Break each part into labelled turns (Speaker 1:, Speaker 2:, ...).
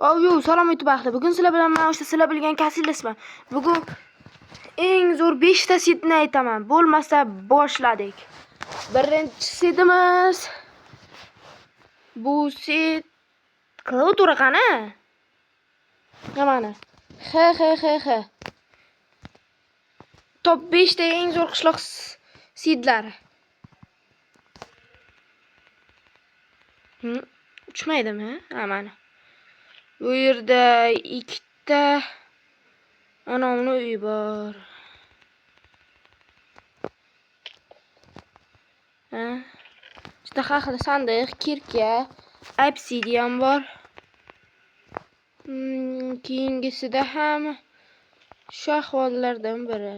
Speaker 1: Yo, salom YouTube ahli. Bugun sizlar bilan men o'sha sizlar bilgan Kasildasman. Bugun eng zo'r 5 ta setni aytaman. Bo'lmasa boshladik. Birinchi setimiz bu set klaviatura qani? Mana. X X X X. Top 5 ta eng zo'r qishloq setlari. Uchmaydimi? Ha, mana. Bu yerda ikkita onamni uyi bor. Ha. Juda har xil sandiq, kirka, obsidian bor. Keyingisida ham shu ahvollardan biri.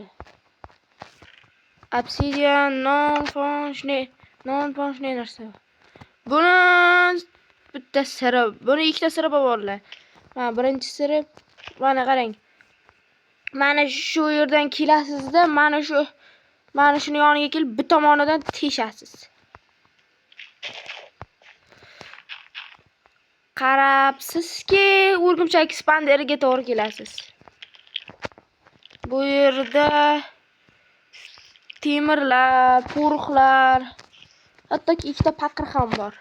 Speaker 1: Obsidian, non, fon, shunday, non, fon shunday narsa. Buni bitta siri, buni ikkita siri bor bolalar. Mana birinchi siri, mana qarang. Mana shu yerdan kelasizda, mana shuni yoniga kelib bir tomonidan teshasiz. Qarabsizki, o'rgimchak ekspanderga to'g'ri kelasiz. Bu yerda temirlar, po'riqlar, hattoki ikkita paqir ham bor.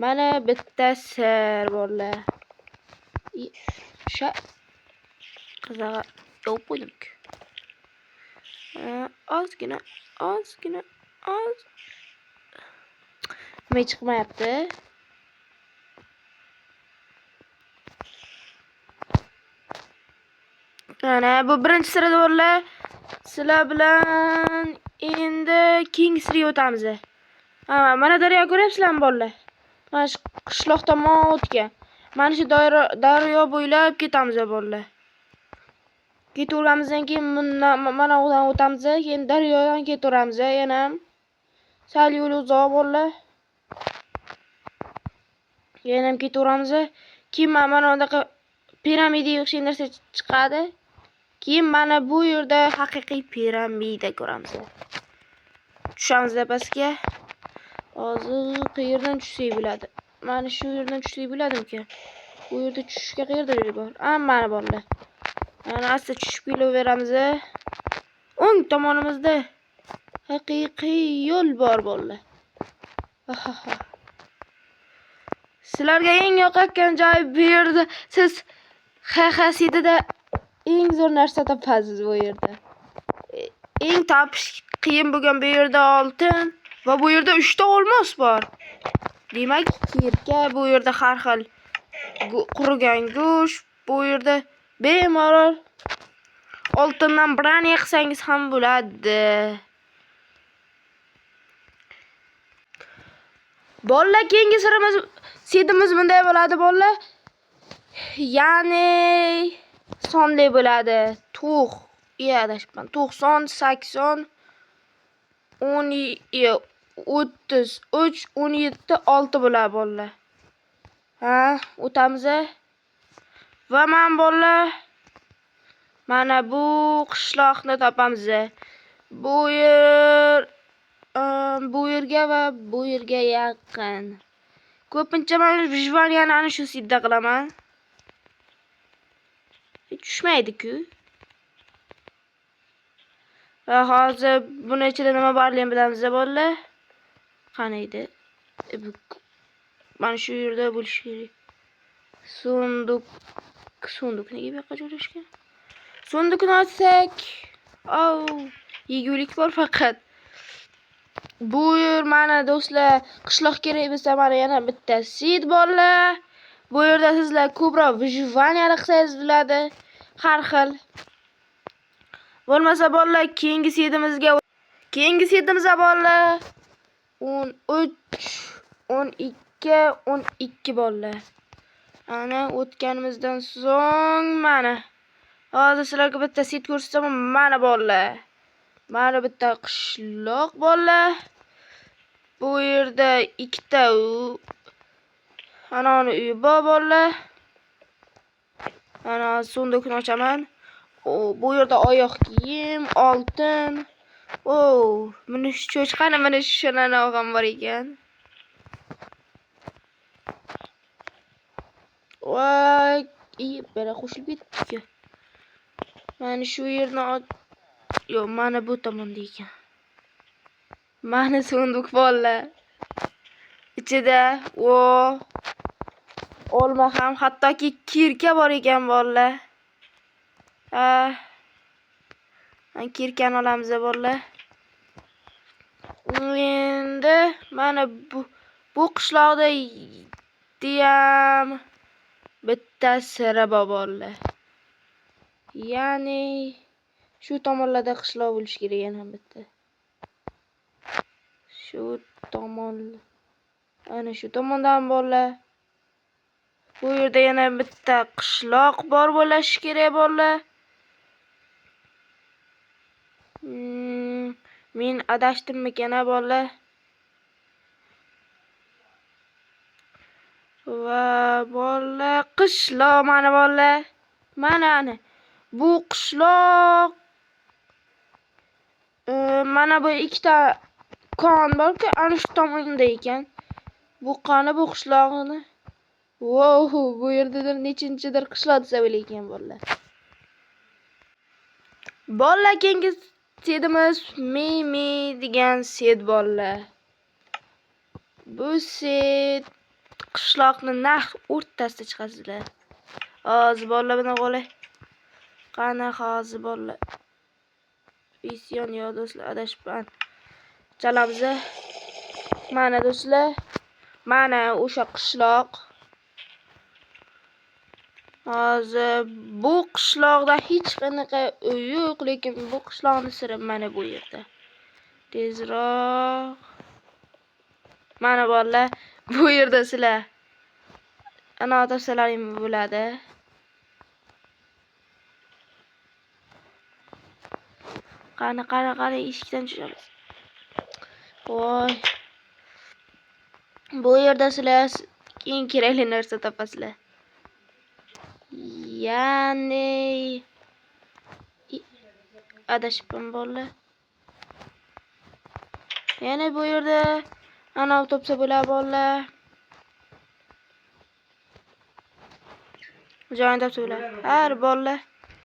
Speaker 1: Mana bitta sir bolalar. O'sha qizig'i yopib qo'ydim-ku. Ozgina, ozgina, oz. Nima chiqmayapti? Mana bu birinchi siri bolalar. Sizlar bilan endi keyingi sirga o'tamiz. Ha, mana daryo ko'ryapsizlarmi bolalar? Mana shu qishloq tomon o'tgan. Mana shu daryo bo'ylab ketamiz bolalar. Ketaveramizdan keyin bundan mana undan o'tamiz, keyin daryodan ketaveramiz yana ham. Sal yo'l uzoq bolalar. Yana ham ketaveramiz. Keyin mana bunaqa piramidaga o'xshagan narsa chiqadi. Keyin mana bu yerda haqiqiy piramida ko'ramiz. Tushamiz pastga. Hozir qayerdan tushsak bo'ladi? Mana shu yerdan tushsak bo'ladimikan? Bu yerda tushishga qayerda joy bor? Ha, mana bolalar. Mana asta tushib kelaveramiz. O'ng tomonimizda haqiqiy yo'l bor bolalar. Sizlarga eng yoqayotgan joy bu yerda. Siz XXSda eng zo'r narsa topasiz bu yerda. Eng topish qiyin bo'lgan bu yerda oltin va bu yerda 3 ta olmos bor. Demak, kirka, bu yerda har xil qurigan go'sht, bu yerda bemalol oltindan brani qilsangiz ham bo'ladi. Bolalar, keyingi sirimiz, setimiz bunday bo'ladi bolalar. Ya'ni sonli bo'ladi. Adashibman. 90, 80, 10, 33, 17, 6 bo'ladi bolalar. Ha, o'tamiz. Va men bolalar mana bu qishloqni topamiz. Bu yer, bu yerga va bu yerga yaqin. Ko'pincha men выживаниeni ana shu sidda qilaman. Tushmaydi-ku. Va hozir buni ichida nima borligini bilamiz bolalar. Qani edi? Mana shu yerda bo'lishi kerak. Sunduk, sunduk nega bu yoqqa joylashgan? Sundukni ochsak, yegulik bor faqat. Bu yer mana do'stlar, qishloq kerak bo'lsa mana yana bitta set bolalar. Bu yerda sizlar ko'proq выживание qilsangiz bo'ladi. Har xil. Bo'lmasa bolalar, keyingi setimizga, keyingi setimizga bolalar 13, 12, 12 bolalar. Ana o'tganimizdan so'ng mana hozir sizlarga bitta set ko'rsataman. Mana bolalar. Mana bitta qishloq bolalar. Bu yerda ikkita anani uyi bor bolalar. Mana sundukni ochaman. Bu yerda oyoq kiyim, oltin. Buni cho'chqani, mana shuni ham bor ekan. Va Bera qo'shilib ketdi. Mana shu yerni yo'q, mana bu tomonda ekan. Mana sunduk bolalar. Ichida o olma ham, hattoki kirka bor ekan bolalar. Ha. Kirkani olamiz bolalar. Endi mana bu qishloqda ham bitta siri bor bolalar. Ya'ni shu tomonlarda qishloq bo'lishi kerak yana bitta. Shu tomon, ana shu tomondan bolalar. Bu yerda yana bitta qishloq bor bo'lishi kerak bolalar. Men adashdimmikan bolalar? Va bolalar, qishloq mana bolalar. Mana ana. Bu qishloq mana bu ikkita kon borku, ana shu tomonda ekan. Bu qani bu qishloqni? Wow, bu yerda nechinchidir qishloq desa bo'lar bolalar. Bolalar, keyingi sedimiz Mimi degan sed bolalar. Bu sed qishloqni naq o'rtasida chiqasizlar. Hozir bolalar buni qo'lay. Qani hozir bolalar. Isyon yo do'stlar, adashibman. Chalamiz. Mana do'stlar, mana o'sha qishloq. Hozir bu qishloqda hech qanaqa uy yo'q, lekin bu qishloqning siri mana bu yerda. Tezroq. Mana bolalar, bu yerda sizlar ana topsalaring bo'ladi. Qani, qani, qani eshikdan tushamiz. Voy. Bu yerda sizlar eng kerakli narsa topasizlar. Ya'ni adashibman bolalar. Yana bu yerda ana topsa bo'ladi bolalar. Joyini topsa bo'ladi. Har bolalar.